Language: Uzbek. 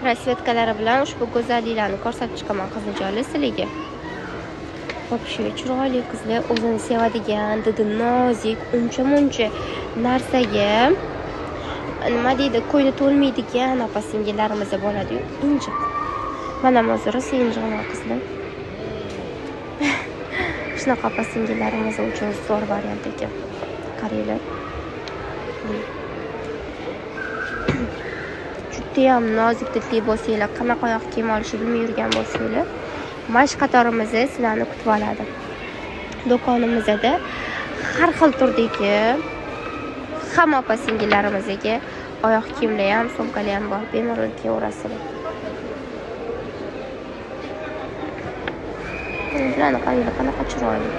Rasvetkalari bilan ushbu go'zalliklarni ko'rsatib chiqaman qiziljonlar sizlarga. Вообще chiroyli qizlar, o'zini sevadigan, didi nozik, uncha-muncha narsaga nima deydi, ko'ngli to'lmaydigan opa singillarimiz bo'ladi-yu, injiq. Mana hozir rosa injiqman qizlar. Shunaqa opa singillarimiz uchun zo'r variant ekan. Qaranglar. Judayam nozik didli bo'lsanglar, qanaqa oyoq kiyim olishni bilmay yurgan bo'lsanglar, mana shu qatorimizni sizlarni kutib oladi. Do'konimizda har xil turdagi hamma opa singillarimizga oyoq kiyimlar ham, sumkalar ham bor. Bemalol kiyaverasizlar. Bularni qaranglar, qanaqa chiroyli.